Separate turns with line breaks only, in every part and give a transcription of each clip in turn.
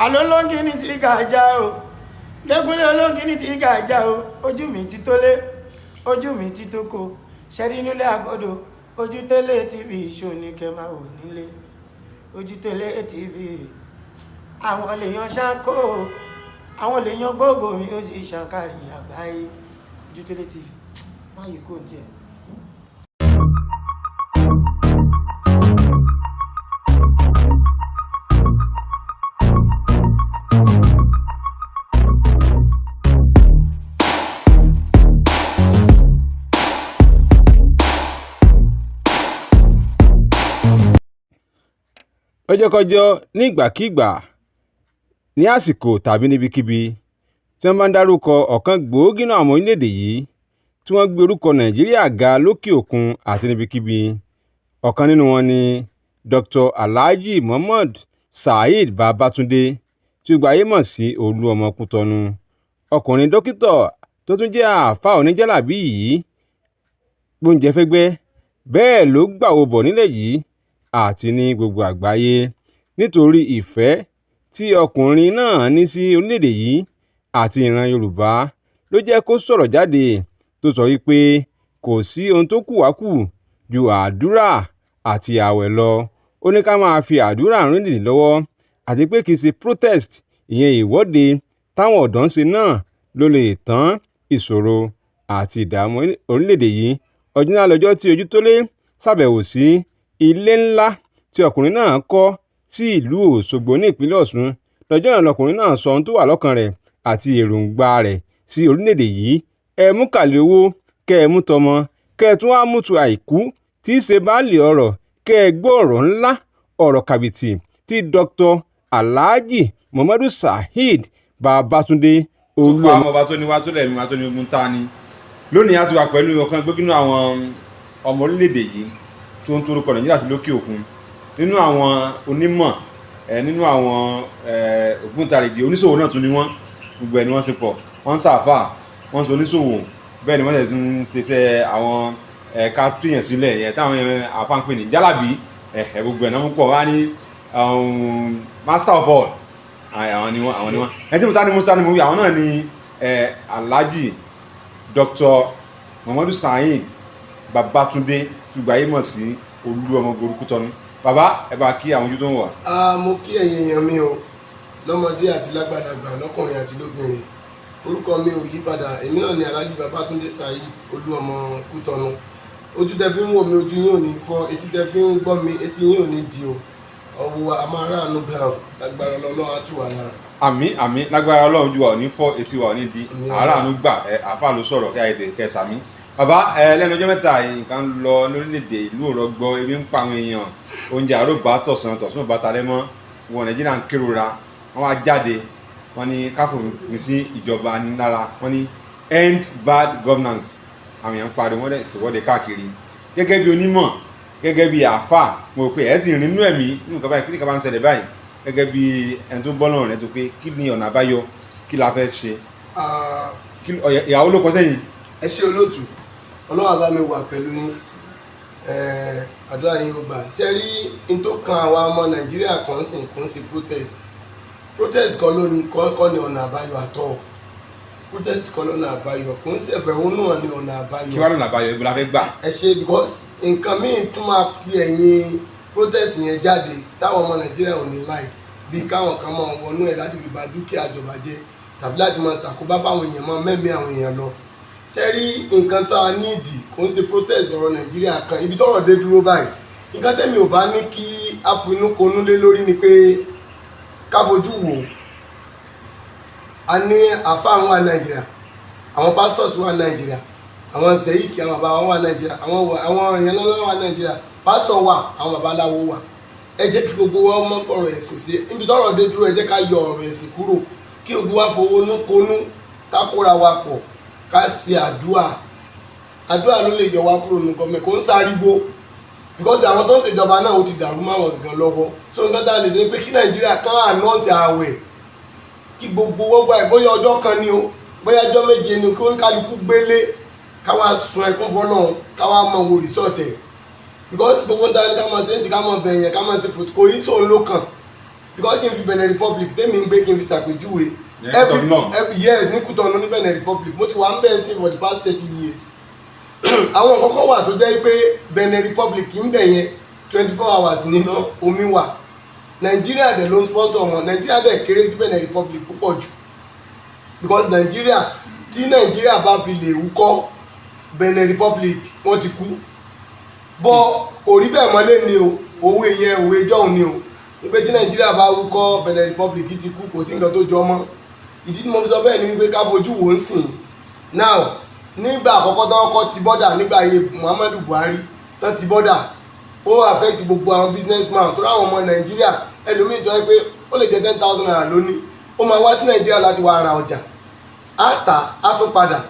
Àlọ́ olóńgìní ti gàjà o, lẹ́kúnlé olóńgìní ti gàjà o. Ojú mi ti tó lé, ojú mi ti tó ko, ṣẹ́rí nílé àgọ́dọ̀. Ojútólé TV ṣò ní kẹ́ máa wò nílé. Ojútólé TV, àwọn lèèyàn ṣáńkó, àwọn lèèyàn gbogbo mi, ó sì ṣàǹkárí àgbáyé. Ojútólé TV, má yìí kò tiẹ̀.
Lọ́jọ́kọ́jọ́, nígbàkigbà, ní àsìkò tàbí níbikíbi tí wọ́n bá ń dárúkọ ọ̀kan gbòógì nínú àwọn orílẹ̀-èdè yìí tí wọ́n gbé orúkọ Nàìjíríà ga lókè òkun àti níbikíbi, ọ̀kan nínú wọn ni Dr. Alhaji Muhammad Saheed Babatunde, tí gbogbo ayé mọ̀ sí Olúọmọ Kútọ̀nù. Ọkùnrin dókítà tó tún jẹ́ àáfàá oníjàlábí yìí gbóúnjẹ fẹ́gbẹ́ bẹ́ẹ̀ ló gbàwó bọ̀ nílẹ̀ yìí àti ní gbogbo àgbáyé, nítorí ìfẹ́ tí ọkùnrin náà ní sí orílẹ̀-èdè yìí àti ìran Yorùbá ló jẹ́ kó sọ̀rọ̀ jáde, tó sọ wípé kò sí ohun tó kù wá kù ju àdúrà àti ààwẹ̀ lọ. Ó ní ká máa fi àdúrà ran orílẹ̀-èdè lọ́wọ́, àti pé kì í ṣe protest, ìyẹn ìwọ́de táwọn ọ̀dọ́ ń ṣe náà ló lè tán ìṣòro àti ìdààmú orílẹ̀-èdè yìí. Ọjọ́ náà lọ́jọ́ tí Ojútólé ṣàbẹ̀wò sí ilé ńlá tí ọkùnrin náà kọ́ sí ìlú Òṣogbo ní ìpínlẹ̀ Ọ̀ṣun. Lọ́jọ́ náà lọkùnrin náà sọ ohun tó wà lọ́kàn rẹ̀ àti èròǹgbà rẹ̀ sí orílẹ̀-èdè yìí. Ẹ mú kàlẹ̀ owó, kẹ́ ẹ mú tọmọ, kẹ́ ẹ tún wá mú tu àìkú tí í ṣe baálé ọ̀rọ̀, kẹ́ ẹ gbọ́ ọ̀rọ̀ ńlá, ọ̀rọ̀ kàbìtì tí Dr. Alhaji Muhammadu Saheed Babatunde
Olú ọmọ ọba tó ní wá tó lẹ̀mí wá tó ní ogun ta ni. Lónìí, a ti wà pẹ̀lú ọ̀kan gbógi nínú àwọn ọmọ orílẹ̀-èdè yìí tó ń torúkọ Nàìjíríà sí lókè òkun, nínú àwọn onímọ̀ ẹ, nínú àwọn ògbóǹtarìgì oníṣòwò náà tún ni wọ́n. Gbogbo ẹ̀ ni wọ́n ṣe pọ̀. Wọ́n ń ṣàfà, wọ́n ń ṣe oníṣòwò, bẹ́ẹ̀ ni wọ́n ṣe ń ṣiṣẹ́ àwọn ẹ̀ka túyàn sílẹ̀ yẹn táwọn àfa ń pè ní jálàbí. Gbogbo ẹ̀ náà mú pọ̀ wá ní master of all. Àwọn ni wọ́n, àwọn ni wọ́n. Ẹni tí mo ta ni mo ta ni mo wí, àwọn náà ni Alhaji Dr. Muhammadu Saheed Babatunde, tí gbogbo ayé mọ̀ sí Olúọmọ Kútọ̀nù. Bàbá, ẹ bá kí àwọn ojú tó ń wà.
A mo kí ẹ̀yin èèyàn mi o, lọ́mọdé àti lágbàlagbà, lọ́kùnrin àti lóbìnrin. Orúkọ mi ò yí padà, èmi náà ni Alhaji Babatunde Saheed Olúọmọ Kútọ̀nù. Ojú tẹ fi ń wò mí, ojú yín ò ní fọ́. Etí tẹ fi ń gbọ́ mi, etí yín ò ní di o. Ọwọ́ a máa ráàánú gbà ọ. Lágbára Ọlọ́run, á tù wá lára.
Àmín, àmín. Lágbára Ọlọ́run, ojú wa ò ní fọ́, etí wa ò ní di. Àáràánú gbà. Ẹ àáfàá ló sọ̀rọ̀ kí ayé kẹsàmí. Bàbá ẹ, lẹ́nu ọjọ́ mẹ́ta yìí, nǹkan ń lọ lórílẹ̀‐èdè, ìlú òrọ̀gbọ, ebi ń pa àwọn èèyàn, oúnjẹ àárò bá tọ̀sán, tọ̀sán bá talẹ́ mọ́ wọn. Nàìjíríà ń kérora, wọ́n wá jáde, wọ́n ní káfòfin sí ìjọba nílára, wọ́n ní end bad governance. Àwọn èèyàn ń pariwo, wọ́n dẹ̀ ṣèwọ́de káàkiri. Gẹ́gẹ́ bí onímọ̀, gẹ́gẹ́ bí àáfàá, mo rò pé ẹ̀ sì rìn nínú ẹ̀mí nínú nǹkan báyìí. Kí nǹkan bá ń ṣẹlẹ̀ báyìí, gẹ́gẹ́ bí ẹni tó bọ́ lọ́rùn rẹ̀ tó pé, kí ni ọ̀nà àbáyọ? Kí la fẹ́ ṣe? Ìyàwó ló kọ sẹ́yìn.
Ẹ ṣé olóòtú, Ọlọ́run bá mi wà pẹ̀lú yín, àdúrà yín ó gbà. Ṣe rí n tó kan àwa ọmọ Nàìjíríà kan sìn, kò ń ṣe protest. Protest kọ́ ló ní kọ́ ní ọ̀nà àbáyọ àtọ̀. Protest kọ́ lọ́nà àbáyọ, kò ń ṣèfẹ̀hónúhàn ní ọ̀nà àbáyọ.
Kí wàá lọ́nà àbáyọ? Ibo la fẹ́ gbà?
Ẹ ṣe, because nǹkan míì tún máa ti ẹ̀yìn protest yẹn jáde táwọn ọmọ Nàìjíríà ò ní like, bíi káwọn kan máa wọnú ẹ̀ láti fi bà dúkìá ìjọba jẹ́, tàbí láti máa ṣàkóbá fáwọn èèyàn, máa mẹ́mí àwọn èèyàn lọ. Ṣe rí nǹkan tó a nídìí, kò ń ṣe protest lọ́rọ̀ Nàìjíríà kan. Ibi tọ́rọ̀ dé dúró báyìí, nǹkan tẹ́mi ò bá ní kí afinúkonú lé lórí ni pé ká fojú wò. A ní àfáà wà Nàìjíríà, àwọn pastors wà Nàìjíríà, àwọn sẹ́yìkì, àwọn bàbá wà Nàìjíríà, àwọn èèyàn ńlá wà Nàìjíríà, pásítọ̀ wà, àwọn babaláwo wà. Ẹ jẹ́ kí gbogbo wa mọ́ fọ̀rọ̀ ẹ̀sìn sí. Níbi tọ́rọ̀ dé dúró, ẹ jẹ́ ká yọ ọ̀rọ̀ ẹ̀sìn kúrò, kí gbogbo wa fowó nú konú, ká kóra wa pọ̀, ká ṣe àdúà. Àdúà ló lè yọ wá kúrò nínú gọọmẹ̀. Kò ń sárígbó, because àwọn tó ń ṣèjọba náà, ó ti dàrú máwọn gangan lọ́wọ́. So nǹkan tá a lè ṣe pé kí Nàìjíríà kán announce ààwẹ̀, kí gbogbo wọn gbà, bóyá ọjọ́ kan ni o, bóyá ọjọ́ 7 ni o, kí oníkálukú gbélé, káwá sun ẹkún fọlọ́run, káwá mọ wo result ẹ̀. Because gbogbo nta ni ká máa ṣe é ti, ká máa bẹ̀yẹn, ká máa ṣe kò yí sóun ló kàn. Because kí n fi Benin Republic tèmi ń gbé, kí n fi ṣàpèjúwe.
Ní Kútọ̀nù náà.
Every Yes, ní Kútọ̀nù, ní Benin Republic. Mo ti wà ń bẹ́ẹ̀ sí for the past 30 years. Àwọn nǹkan kan wà tó jẹ́ pé Benin Republic ń bẹ̀ yẹn, 24 hours níná omi wà. Nàìjíríà dẹ̀ ló ń sponsor wọn. Nàìjíríà dẹ̀ kéré sí Benin Republic púpọ̀ jù, because Nàìjíríà, tí Nàìjíríà bá fi lè wúkọ́, Benin Republic wọ́n ti kú. Bọ́ kò rí bẹ́ẹ̀ mọ́lé ni o. Òwe yẹn, òwe jọ̀hún ni o, wípé tí Nàìjíríà bá wúkọ́, Benin Republic ti kú. Kò sí nǹkan tó jọ mọ́. Ìdí tí mo fi sọ bẹ́ẹ̀ ni wípé ká fojú wò ó sìn. Now, nígbà àkọ́kọ́ tán kọ́ ti border, nígbà ayé Muhammadu Buhari tán ti border, ó affect gbogbo àwọn businessman tó ráwọn ọmọ Nàìjíríà. Ẹlòmíì tó yẹ pé ó lè jẹ ₦10,000 lónìí, ó máa wá sí Nàìjíríà láti wá ra ọjà, á tà á tún padà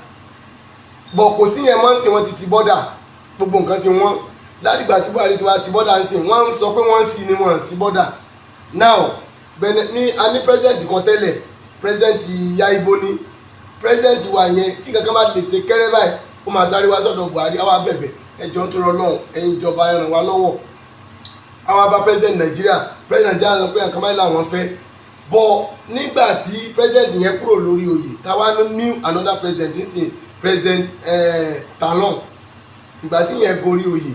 bọ̀. Kò sí yẹn mọ́ ń sìn. Wọ́n ti ti border, gbogbo nǹkan ti wọ́n. Látìgbà tí Buhari ti wá ti border ń sìn, wọ́n ń sọ pé wọ́n ń sí ni wọ́n ń sí border. Now, Benin ní a ní president kan tẹ́lẹ̀, President Yaibo ní president wa yẹn. Tí kankan bá lè ṣe kẹ́rẹ́ báyìí, ó máa sáré wá sọ́dọ̀ Buhari, á wá bẹ̀bẹ̀, "Ẹjọ́ ń tó rọ lọ́hùn, ẹ̀yin ìjọba, ẹ ràn wá lọ́wọ́." Á wá bá president Nàìjíríà. President Nàìjíríà sọ pé nǹkan báyìí làwọn fẹ́ bọ̀. Nígbà tí president yẹn kúrò lórí oyè, táwa ní new another president nísìnyí, President Talon, ìgbà tí yẹn gorí oyè,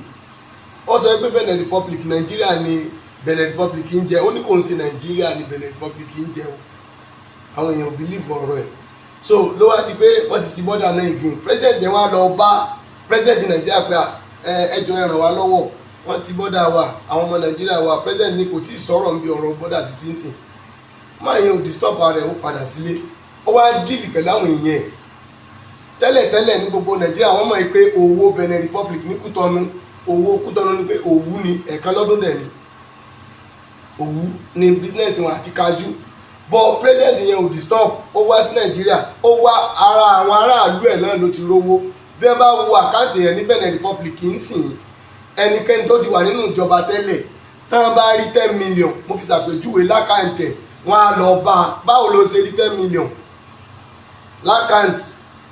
ó sọ pé Benin Republic, Nàìjíríà ni Benin Republic ń jẹ. Ó ní kò ń ṣe Nàìjíríà ni Benin Republic ń jẹ o. Àwọn èèyàn ò believe ọ̀rọ̀ ẹ̀. So ló wá di pé wọ́n ti ti border náà again. President yẹn wá lọ bá president Nàìjíríà pé ẹ jọ̀ọ́, ẹ ràn wá lọ́wọ́, wọ́n ti border wa, àwọn ọmọ Nàìjíríà wa. President ní kò tí ì sọ̀rọ̀ níbi ọ̀rọ̀ border sí sínsìn. Máa yẹn ò disturb ara ẹ̀, ó padà sílé, ó wá deal pẹ̀lú àwọn èèyàn ẹ̀. Tẹ́lẹ̀tẹ́lẹ̀ ní gbogbo Nàìjíríà, wọ́n mọ̀ pé owó Benin Republic ní Kútọ́nù, owó Kútọ́nù ni pé òwú ni, ẹ̀ẹ̀kan lọ́dún dẹ̀ ni òwú ni business wọn àti cashew. But president yẹn ò disturb. Ó wá sí Nàìjíríà, ó wá ara àwọn aráàlú ẹ̀ náà ló ti rówó. Bí ẹ bá wo account yẹn ní Benin Republic ń sìn, ẹnikẹ́ni tó ti wà nínú ìjọba tẹ́lẹ̀, tán bá rí 10 million, mo fi ṣàpèjúwe, l'account ẹ̀, wọ́n á lọ bá a, "Báwo ló ṣe rí 10 million l'account?"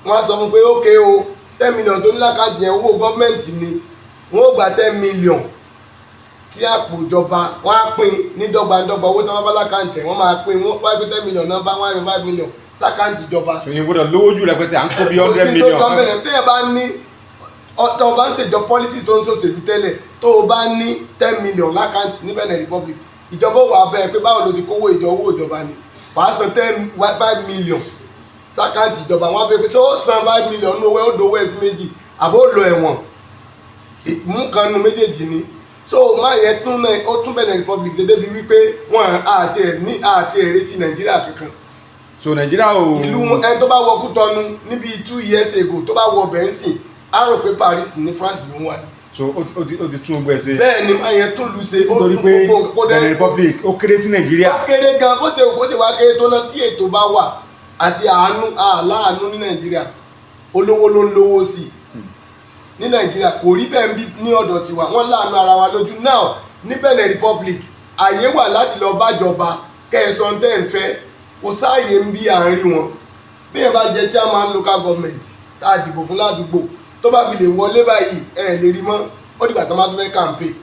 Wọ́n á sọ fún pé, "Ókè o, 10 million tó ní l'account yẹn, owó gọ́ọ̀mẹ̀ntì ni." Wọ́n ó gba 10 million sí àpò ìjọba, wọ́n á pín ní dọ́gbandọ́gba. Owó tí wọ́n bá l'account ẹ̀, wọ́n máa pín. Wọ́n bá pín 10 million náà, bá wọ́n á yọ 5 million s'account ìjọba.
Ṣòyìn gbọ́dọ̀ lówó jù rẹpẹtẹ, à ń kó bí
Kò
hundred
sí tó
million.
tọ́ bẹ̀rẹ̀. Téèyàn bá ní, tó o bá ń ṣèjọ politics, tó ń ṣòṣèlú tẹ́lẹ̀, tó o bá ní 10 million l'account ní Benin Republic, ìjọba wà bẹ́ẹ̀ pé, "Báwo ló ti kówó ìjọ? Owó ìjọba ni." Wàá san 10 5 million s'account ìjọba. Wọn á bẹ pé, ṣé ó san 5 million ní owó ẹ̀, ó dowó ẹ̀ sí méjì, àbó lọ ẹ̀wọ̀n, mú kan nu méjèèjì ni. So má yẹn tún náà, ó tún Benin Republic ṣe débi wípé wọn àti ẹ̀ ní àti ẹ̀ retí Nàìjíríà kankan.
So Nàìjíríà ò
Ìlú ẹni tó bá wọ Kútọ́nù níbi 2 years ago, tó bá wọ bẹ́ńsìn, á rò pé Paris ní France ló ń wà.
So ó ti tún gbẹ ṣe.
Bẹ́ẹ̀ ni, má yẹn tún lu ṣe, ó
Nítorí
tún
pé
gbogbo nǹkan kó dẹ́.
Benin Republic ó kéré sí Nàìjíríà.
Ó kéré gan. Bó ṣe kó ṣe wá kéré tó náà, tí ètò bá wà àti àánú, àláàánú ní Nàìjíríà, olówó ló ń lówó sí i ní Nàìjíríà. Kò rí bẹ́ẹ̀ ń bí ní ọ̀dọ̀ tiwa. Wọ́n láàánú ara wa lójú. Now, ní Benin Republic, àyè wà láti lọ bájọba kẹsàn tẹ́ ń fẹ́. Kò sáàyè ń bí à ń rí wọn. Bí ẹ bá jẹ chairman local government tá a dìbò fún ládùúgbò, tó bá fi lè wọlé báyìí, ẹ lè rí mọ́. Ó dìgbà tó máa tún fẹ́ campaign.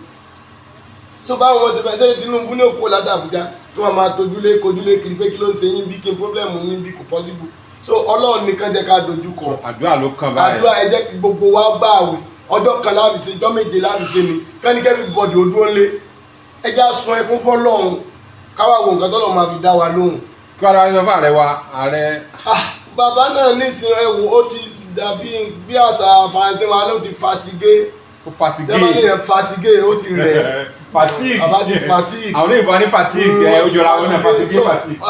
So báwo wọn ṣe fẹ́ ṣe? Tinubu ní òkú láti Àbújá tí wọ́n máa tojúlé kojúlé kiri pé, "Kí ló ń ṣe yín bí? Kí n problem yín bí?" Kò possible. So Ọlọ́run nìkan jẹ́ ká dojú kọ.
Àdúrà ló kàn báyìí.
Àdúrà. Ẹ jẹ́ kí gbogbo wa gbà àwẹ̀ ọjọ́ kan láfi ṣe, ọjọ́ 7 láfi ṣe ni kẹ́nikẹ́ fi bọ̀dì odó ńlé. Ẹ jẹ́ á sun ẹkún fọ́lọ́run, káwá wo nǹkan tọ́lọ́run máa fi dá wa lóhùn.
Kí wàá sọ fún ààrẹ wa, ààrẹ?
Ah, bàbá náà nísìnyí, ẹ wò ó, ti dàbí bí àṣà Faransé wa ló ti fatigué.
Ó fatigué.
Jẹ́bá ní yẹn fatigué, ó ti rẹ̀.
Fatigue.
Bàbá ti fatigue.
Àwọn oníbọn ní fatigue ẹ, ó jọra wọn náà, fatigue, fatigue.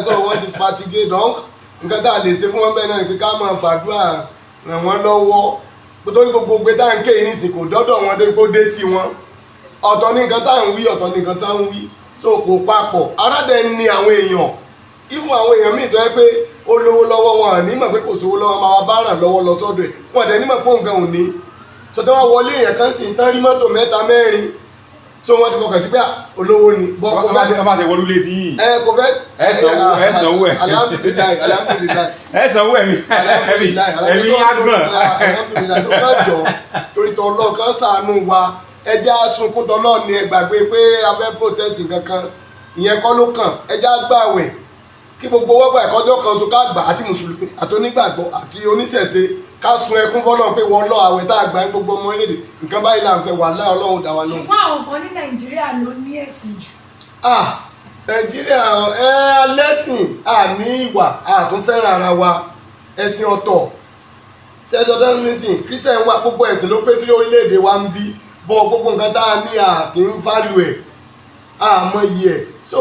So wọ́n ti fatigué. Donc nǹkan tá a lè ṣe fún wọn bẹ́ẹ̀ náà ni pé ká máa fàdúrà ràn wọ́n lọ́wọ́, nítorí gbogbo gbé tá à ń ké yìí nísìnyí kò dọ́dọ̀ wọn dé kó dé tí wọn. Ọ̀tọ̀ ní nǹkan tá à ń wí, ọ̀tọ̀ ní nǹkan tá à ń wí, so kò papọ̀. Aládẹ ni àwọn èèyàn ifun, àwọn èèyàn míì tó yẹ pé ó lówó lọ́wọ́, wọn ní mọ̀ pé kò sówó lọ́wọ́, máa bá ràn lọ́wọ́ lọ sọ́dọ̀ ẹ̀, wọn dẹ̀ ní mọ̀ pé òun gan ò ní. So tí wọ́n wọlé èèyàn kan sì tán, rí mọ́tò mẹ́ta mẹ́rin, so wọ́n ti fọkàn sí pé olówó ni bọ́ kò fẹ́.
Ọba ti wọlé létí yìí.
Ẹ kò fẹ́.
Ẹ sanwó, ẹ sanwó ẹ.
Alhamdulillahi, alhamdulillahi.
Ẹ sanwó ẹ̀mí ẹ̀mí ẹ̀mí á gbọ̀n.
Alhamdulillahi. So ká jọ torí tọ́lọ́ kan ṣàánú wa. Ẹ jẹ́ àsunkún tọ́lọ́ ni. Ẹ gbàgbé pé a fẹ́ protect kankan. Ìyẹn kọ́ ló kàn. Ẹja gbààwẹ̀ kí gbogbo wọ́gbà ẹ̀kọ́jọ́ kan so ká gbà, àti mùsùlùmí àti onígbàgbọ́ àti oníṣẹ̀ṣe, ká sun ẹkún fọ́lọ́run pé wọ́n lọ àwẹ̀ tá a gbà ní gbogbo ọmọ orílẹ̀-èdè, nǹkan báyìí là ń fẹ́, wàláhì Ọlọ́run dá wa lóhùn.
Ṣùgbọ́n àwọn kan ní Nàìjíríà ló ní ẹ̀sìn jù.
Ah, Nàìjíríà ẹ alẹ́sìn, àní ìwà àtúnfẹ́ràn ara wa, ẹ̀sìn ọ̀tọ̀ sẹ́dọ̀dọ́nìsìn Christian wà, gbogbo ẹ̀sìn ló pé sí orílẹ̀-èdè wa ń bí bọ́, gbogbo nǹkan tá a ní à kì í value ẹ̀, àmọ́ iye ẹ̀. So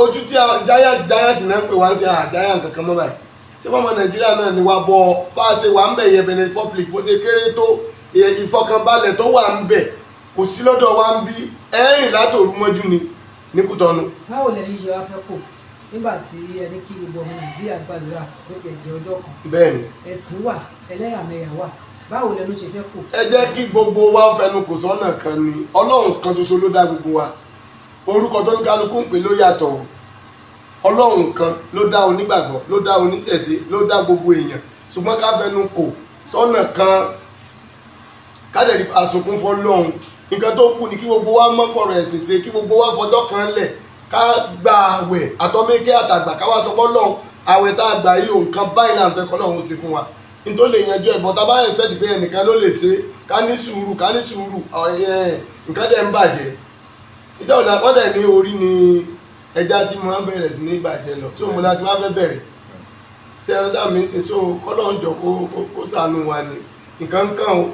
ojú tí giant giant náà ń pè wá sí à giant kankan mọ́ báyìí. Ṣé wọ́n mọ Nàìjíríà náà ni wá bọ́ bá a ṣe wà ń bẹ̀ yẹ Benin Republic bó ṣe kéré tó, ìfọkànbalẹ̀ tó wà ń bẹ̀ kò sí lọ́dọ̀ wa ń bí. Ẹ̀rìn látòrú mọ́jú ni ní Kútọ́nù.
Báwo lẹni ṣe wá fẹ́ kò nígbà tí ẹni kí gbogbo ọmọ Nàìjíríà gbàdúrà bó tiẹ̀ jẹ́ ọjọ́ kan?
Bẹ́ẹ̀ni.
Ẹ̀sìn wà, ẹlẹ́yàmẹ̀yà wà, báwo lẹnu ṣe fẹ́ kò?
Ẹ jẹ́ kí gbogbo wa fẹnu kò sọ́nà kan ni. Ọlọ́run kan ṣoṣo ló dá gbogbo wa. Orúkọ tó ní kálukú ń pè ló yàtọ̀ o. Ọlọ́run kan ló dá onígbàgbọ́, ló dá oníṣẹ̀ṣe, ló dá gbogbo èèyàn, ṣùgbọ́n ká fẹnu kò sọ́nà kan, ká dẹ̀ rí àsokún fọlọ́run. Nǹkan tó kù ni kí gbogbo wa mọ́ fọ̀rọ̀ ẹ̀sìn ṣe, kí gbogbo wa fọjọ́ kan lẹ̀, ká gba àwẹ̀ àtọ́mẹ́kẹ́ àtàgbà, ká wá sọ fọlọ́run, àwẹ̀ tá a gbà yìí o, nǹkan báyìí là ń fẹ́ kọ́lọ́run ó ṣe fún wa, nítorí lè yanjú ẹ̀. Bọ́tà bá ẹ̀sẹ̀ pé ẹnìkan ló lè ṣe, ká ní sùúrù, ká ní sùúrù. Nǹkan dẹ̀ ń bàjẹ́ ìjọ ọ̀la, wọ́n dẹ̀ ní orí ni ẹja tí mo máa ń bẹ̀rẹ̀ sí ní bàjẹ́ lọ, so mo láti wá fẹ́ bẹ̀rẹ̀ ṣé ẹ̀rọ sáà mi ń ṣe, so kọ́lọ́run jọ kó ṣàánú wa ni nǹkan kan o.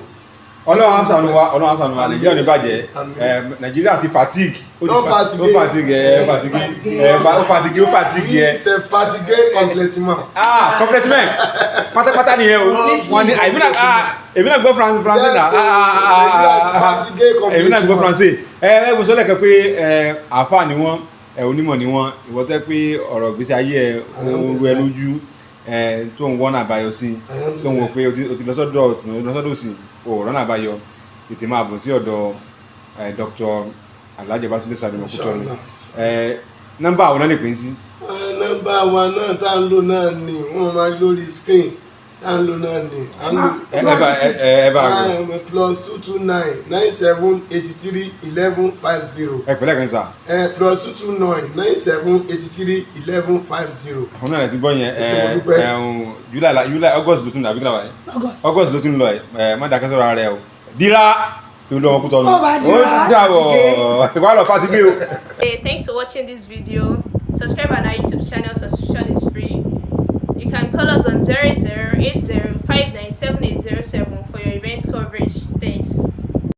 Ọlọ́run á ṣàánú wa, Ọlọ́run á ṣàánú wa. Nàìjíríà ò ní bàjẹ́.
Àmín.
Nàìjíríà ti fatigue. Ó ti
Ó fatigue.
Ó fatigue ẹ, ó fatigue ẹ, ó fatigue, ó fatigue ẹ.
C'est fatigué complètement.
Ah, complètement, pátápátá nìyẹn o. Wọn ni èmi náà, ah, èmi náà gbọ́ français, français náà.
Yes,
Ah, ah, ah,
Nàìjíríà
ah,
fatigué
èmi náà gbọ́
complètement.
français. Ẹ ẹ mo sọ lẹ́ẹ̀kan pé ẹ àáfàá ni wọ́n, ẹ onímọ̀ ni wọ́n. Ìwọ tẹ́ pé ọ̀rọ̀ ìgbésí ayé ẹ ó ń rú ẹ lójú, ẹ tó ń wọ́nà àbáyọ sí, tó ń wò pé o ti lọ sọ́dọ̀ ọ̀tún, lọ sọ́dọ̀ òsì, o ò rọ́nà àbáyọ, tètè máa bọ̀ sí ọ̀dọ̀ ẹ Dr. Alhaji Babatunde Sadu Kútọ́nù.
Inshallah.
Ẹ nọ́mbà àwọn náà lè pín sí.
Nọ́mbà wa náà tá ń lò náà ni wọ́n máa rí lórí screen tá ń lò náà ni à ń lò.
Ẹ bá
+229 97 83 11 50.
Ẹ pẹ̀lẹ́ kan sà.
+229 97 83 11 50.
Àwọn náà ti gbọ́ yẹn.
Ẹ ṣé, mo
Ẹ
dúpẹ́.
ẹ July July August ló tún dàbí kílà wáyé.
August.
August ló tún lọ. Ẹ ẹ má dákẹ́ sọ̀rọ̀ ara ẹ o, dira tó lọ́wọ́ Kútọ́nù.
Ó bá dira.
Ó dàbọ̀ wà lọ fatigue o.
Hey, thanks for watching this video. Subscribe on our YouTube channel, subscription is free. You can call us on 0080 for your event coverage. Thanks.